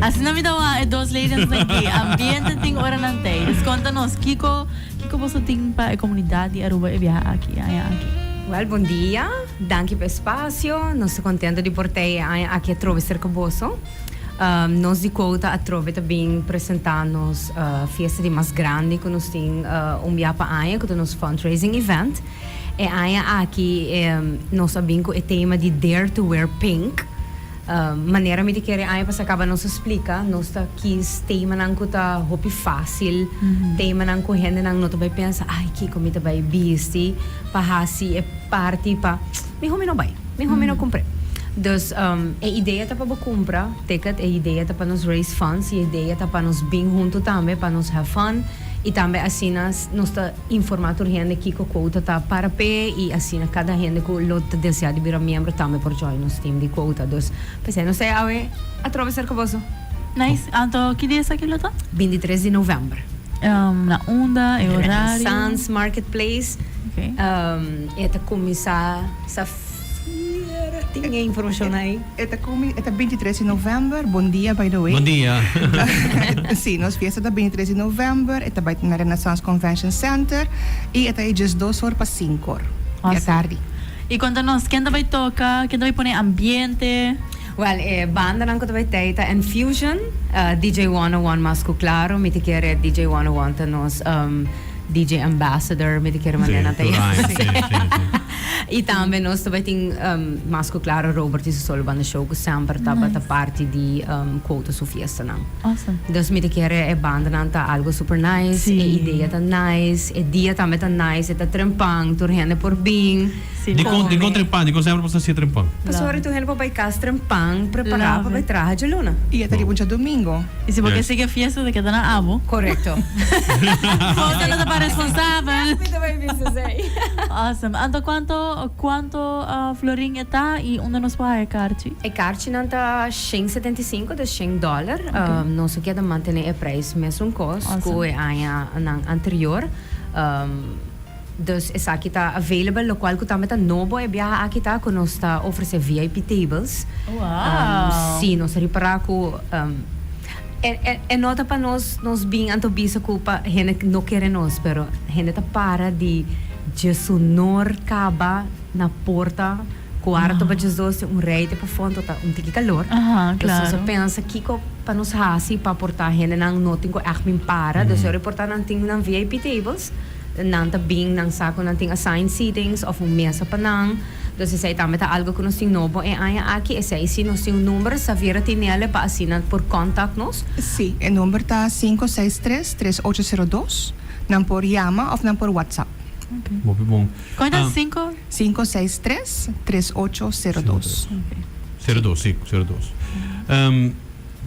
Asina mi ta wak e dos ladies aki. Ambiente tin ora nan tei. Dus konta nos kiko kiko boso tin pa e komunidat di Aruba e biaha aki, e aña aki. Wel, bon dia. Danki pa e spasio. Nos ta kontento di por tei e aña aki atrobe serka boso. Nos di Quota atrobe ta bin presenta nos fiesta di mas grandi ku nos tin un bia pa aña ku ta nos fundraising event. E aña aki nos a bin ku e tema di Dare to Wear Pink. Manera mi ta kere aña pasa kaba nos a splika, nos ta kis temanan ku ta hopi fásil, temanan ku hendenan no ta bai pensa, ai kiko mi ta bai bisti pa hasi e parti pa mihó mi no bai, mihó mi no kumpr'é. Dus e idea ta pa bo kumpra ticket, e idea ta pa nos raise funds, e idea ta pa nos bin huntu tambe pa nos have fun i tambe asina nos ta Informá tur hende kiko quota ta para p'e i asina kada hende ku lo ta deseá di bira miembro tambe por join nos team di quota. Dus, p'esei nos ta e awe atrobe serka boso. Nice. Anto ki dia esaki lo ta? 23 di novèmber. Na unda? E orario? Renaissance Marketplace. Okay. E ta kuminsá sa. Fiera tin e informacion ahí. E ta cumi, e ta 23 di november. Bon dia by the way. Bon dia. Si, nos fiesta ta 23 di november, e ta bai na Renaissance Convention Center y e ta e 12 or pa 5 or di atardi. Y conta nos, ken ta bai toca, ken ta bai pone ambiente? Wel, e bandanan cu ta bai tei ta Enfusion, DJ 101 mas cu claro, mi ta kere DJ 101 ta nos DJ ambassador, mi ta kere manera nan ta yama. Sí, sí, sí. I tambe nos ta bai tin mas ku klaro Robert i su solo banda show ku semper tabata parti di Quota su fiestanan. Awesome. Dus mi ta kere e bandanan ta algo super nice, Sí. e idea ta nice, e dia tambe ta nice, e ta trempan, tur hende por bin. Sí. Dikon, Come. dikon trempan? Dikon semper boso ta hasi trempan? Pasobra tur hende por bai kas trempan, prepara Love pa bai it. traha djaluna. I e ta riba un djadomingo. I si bo ke Yes. sigui e fiesta ta keda na abo. Korekto. Quota no ta pa responsabel. Mi ta bai bisa esei. Awesome. Anto cuanto cuanto florin e ta y unda nos por haya karchi? E karchinan ta shen setenta i sinku, dus shen dòler. Nos a keda mantené e prijs mesun kos ku e añanan anterior. Dus esaki ta available, lokual ku tambe ta nobo e biaha aki ta ku nos ta ofresé VIP tables. Wow! Sí, nos a ripará ku e no ta pa nos nos bin anto bisa ku pa hende no kere nos, pero hende ta para di djesunor kaba na porta kuarto pa djesdos tin un rei te pafó anto ta un tiki kalor. Dus nos a pensa kiko pa nos hasi pa porta hendenan no tin ku ègt bin para, dus e ora porta nan tin nan VIP tables. Nan ta bin, nan sa ku nan tin assigned seatings òf un mesa pa nan. Dus esei tambe ta algu ku nos tin nobo e aña aki. Esei si nos tin un number, Xaviera Tinele, pa asina por contact nos. Sí, e number ta sinku seis tres, tres ocho sero dos. Nan por yama òf nan por WhatsApp. Hopi bon. Kon ta sinku? Sinku seis tres, tres ocho sero dos. Sero dos, sí, sero dos.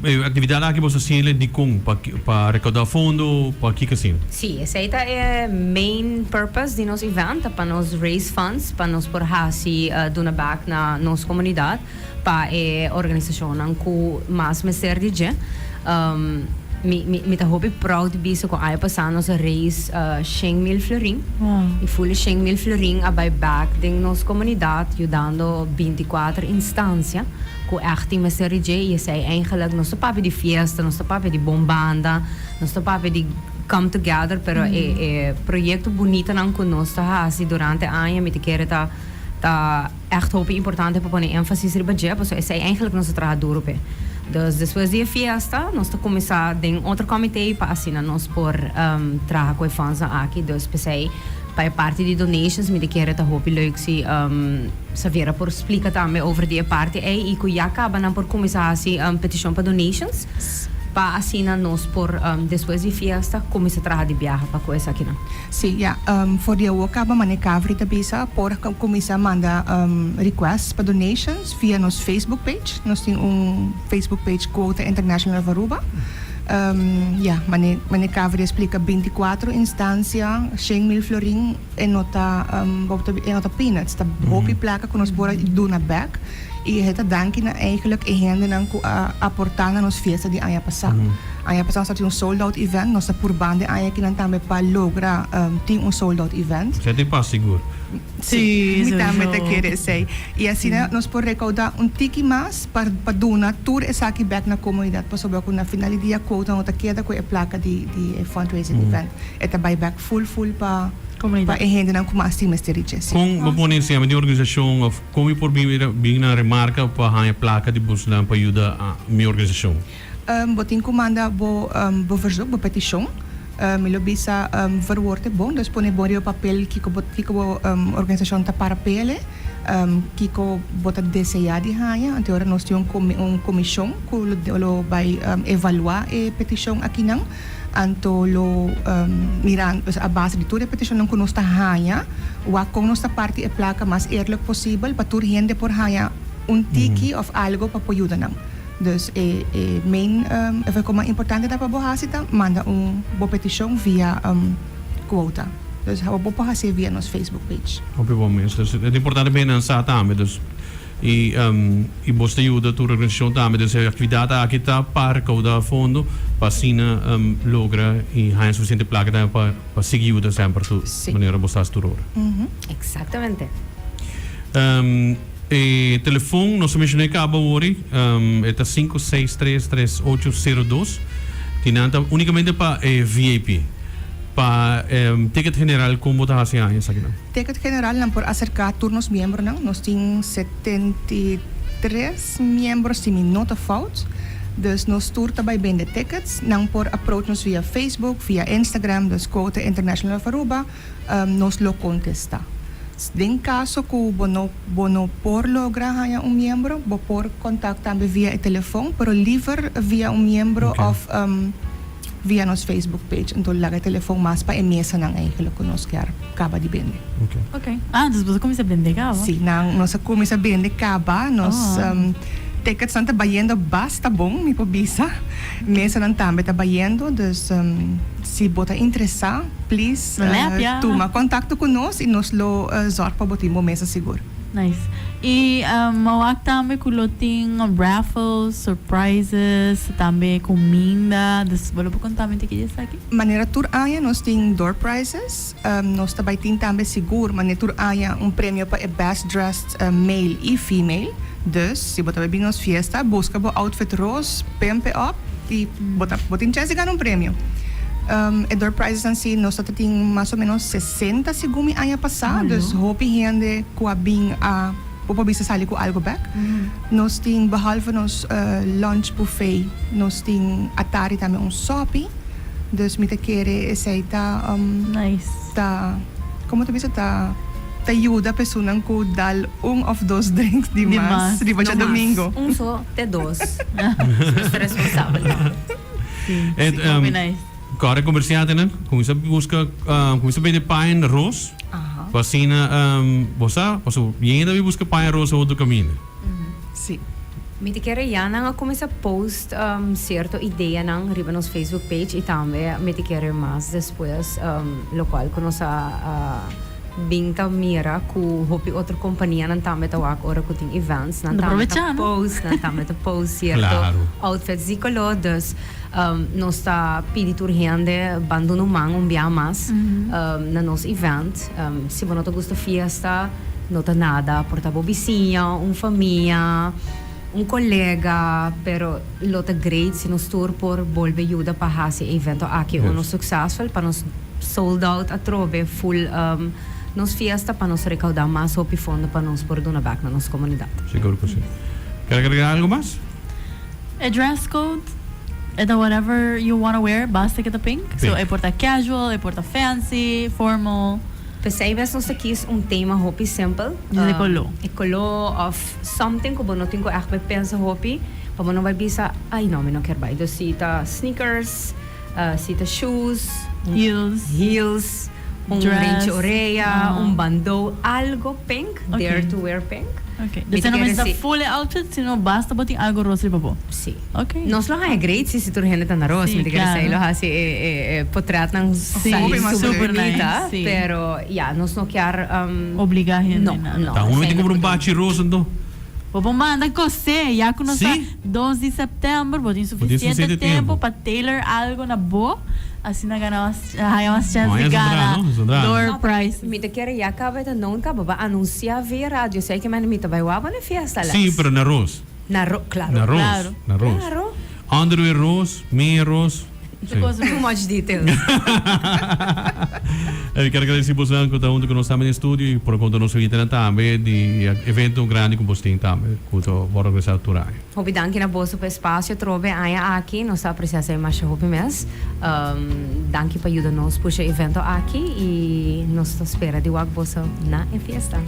E actividad aki boso haciele dicon? Pa pa recauda fondo? Pa kico asina? Sí, esey ta e main purpose di nos event, ta pa nos raise funds pa nos por haci duna back na nos comunidad pa e organisacionnan cu mas mester di dje. Mi mi mi ta hopi proud di bisa cu aña pasa nos a raise shen mil florin y full e shen mil florin a bay back den nos comunidad yudando 24 instancia. Ku ègt tin mester di dje i esei eigenlijk nos ta papia di fiesta, nos ta papia di bon banda, nos ta papia di come together, pero e e proyekto bunitonan ku nos ta hasi durante aña mi ta kere ta ta ègt hopi importante pa pone énfasis riba dje, pasobra esei eigenlijk nos ta traha duro p'e. Dus despues di e fiesta nos ta kuminsá den otro comité pa asina nos por traha ku e fondsnan aki, dus p'esei pa e parti di donations mi ta kere ta hopi leuk si. Xaviera por splica tambe over di e parti ey y cu ya caba nan por cuminsa haci peticion pa donations pa asina nos por despues di fiesta cuminsa traha di biaha pa cu esakinan. Si, ya. For di awor caba mane Cavri ta bisa por cuminsa manda requests pa donations via nos Facebook page. Nos tin un Facebook page Quota International of Aruba. Ya, mane mane Cavri a splica 24 instancia, shen mil florin. E no ta bo ta e no ta peanuts, ta hopi plaka ku nos por a duna bèk. Y e ta danki na eigenlijk e hendenan cu a aporta na nos fiesta di aña pasa. Aña pasa nos tabatin un sold out event, nos ta purbando e aña akinan tambe pa logra tin un sold out event. Esei ta e pas sigur. Sí, mi tambe ta kere esei. Y asina nos por recauda un tiki mas pa pa duna tur esaki bek na comunidad pasobra cu na final di dia quota no ta keda cu e placa di di e fundraising event. E ta bay bek full full pa pa e hendenan cu mas tin mester di dje. Sí. Con bo pone encima di organisacion of con mi por bin na remarca pa haña placa di bosnan pa yuda mi organisacion? Bo tin ku manda bo bo verzoek, bo petishon. Mi lo bisa verwoord e bon, dus pone bon riba papel kiko bo kiko bo organisashon ta para pele, kiko bo ta deseá di haña. Anto ora nos tin un un komishon ku lo lo bai evaluá e petishon akinan. Anto lo mira a base di tur e petishonnan ku nos ta haña, wak kon nos ta parti e plaka mas eerlijk posibel pa tur hende por haña un tiki òf algo pa por yuda nan. Dus e e main e mas importante ta pa bo hasi ta manda un bo peticion via quota. Dus bo por hasié via nos Facebook page. Hopi bon mes. Dus e ta importante pa hende sa tambe. Dus y y bos ta yuda tur organisacion tambe. Dus e actividad aki ta pa recauda fondo pa asina logra y haña suficiente placa tambe pa pa sigui yuda semper tur manera bos ta hasi tur ora. Exactamente. E telefon nos a mencioná caba awor, e ta 5633802. Tin nan ta unicamente pa e VIP. Pa ticket general con bo ta haci aña esakinan? Ticket general nan por acerca tur nos miembronan. Nos tin 73 miembro si mi no ta fout. Dus nos tur ta bay bende tickets. Nan por approach nos via Facebook, via Instagram, dus Quota International of Aruba. Nos lo contesta. Den caso cu bo no bo no por logra haña un miembro, bo por contact tambe via e telefon, pero liever via un miembro of via nos Facebook page. Enton laga e telefon mas pa e mesanan eigenlijk cu nos kier caba di bende. Ok. Ah, dus bo ta cuminsa bende caba? Si, nan nos a cuminsa bende caba. Nos ticketsnan ta bayendo basta bon, mi por bisa. Mesanan tambe ta bayendo, dus si bo ta interesa, Please tuma contacto cu nos y nos lo zorg pa bo tin bo mesa sigur. Nice. Y mi wak tambe cu lo tin raffles, surprises, tambe cuminda. Dus bo lo por conta mi un tiki di esaki? Manera tur aña nos tin door prizes. Nos ta bay tin tambe sigur manera tur aña un premio pa e best dressed male y female. Dus si bo ta bay bin nos fiesta busca bo outfit ros, pimp e op y bo ta bo tin chance di gana un premio. E door prizes si nos ta tin mas o menos 60 segun mi aña pasa, dus hopi hende cu a bin a bo por bisa sali cu algo bek. Nos tin behalve nos lunch buffet nos tin atari tambe un sopi, dus mi ta kere esey ta ta como ta bisa ta ta yuda personan cu dal un of dos drinks di mas riba djadomingo. Un so te dos. Nos ta responsabel. Sí, sí, hopi nice. Kòrda komersiantenan, kuminsá buska, kuminsá bende paña ros. Pa asina bo sa, pasobra yen ta bin buska paña ros otro kaminda. Sí. Mi ta kere ya nan a kuminsá post sierto ideanan riba nos Facebook page i tambe mi ta kere mas despues lokual ku nos a bin ta mira ku hopi otro kompanianan tambe ta wak ora ku tin events nan tambe ta post nan tambe ta post sierto outfits di koló dus nos ta pidi tur hende ban duna un man un bia mas na nos event si bo no ta gusta fiesta no ta nada por ta bo bisiña un famia un kolega pero lo ta great si nos tur por bolbe yuda pa hasi e evento aki uno successful pa nos Sold out atrobe full nos fiesta pa nos recauda mas hopi fondo pa nos por duna bek na nos comunidad. Sigur cu si. Ker agrega algo mas? E dress code e ta whatever you wanna wear basta ke ta pink. So e por ta casual, e por ta fancy, formal. P'esei bes nos ta kies un tema hopi simpel. Di e color. E color of something cu bo no tin cu echt bai pensa hopi pa bo no bai bisa ay no mi no kier bai. Dus si ta sneakers. Si ta shoes, Heels. heels, un Dress. renchi orea, Ah. un bandou, algo pink, dare Ok. to wear pink. Ok. Mi Dus ta e no kere mester si. full e outfit, sino basta bo tin algo ros riba bo. Si. Ok. Nos lo haña great si si tur hende ta na ros. Si, Mi ta kere claro. esei lo hasi e e e potretnan Si, sali Hopi mas super super nice, bunita, si. pero ya, nos no kier Obliga hende No, nada. no. Ta uno esei tin no kumpra un por bachi ros anto. Bo por manda cose, ya cu nos Si. ta 2 di september, bo tin suficiente suficiente tempo tempo. pa tailor algo na bo, asina gana mas, haya mas chance No, di e gana zodra, no? Zodra. door prize. Mi ta kere ya caba ta non caba ba anuncia via radio, sei que mi ta bay waba na fiesta les. Si, pero na ros. Na ro, claro. Na ros. Claro. Na ros. Claro. Underwear ros, meia ros. Si. Too much details. Mi kier gradici boso cu ta hunto cu nos tambe den studio y por conta nos oyentenan tambe di evento grandi cu boso tin tambe cu ta wordo organisa tur aña. Hopi danki na boso pa espacio trobe aña aki. Nos ta aprecia esey masha hopi mes. Danki pa yuda nos pusha e evento aki y nos ta spera di wak boso na e fiesta.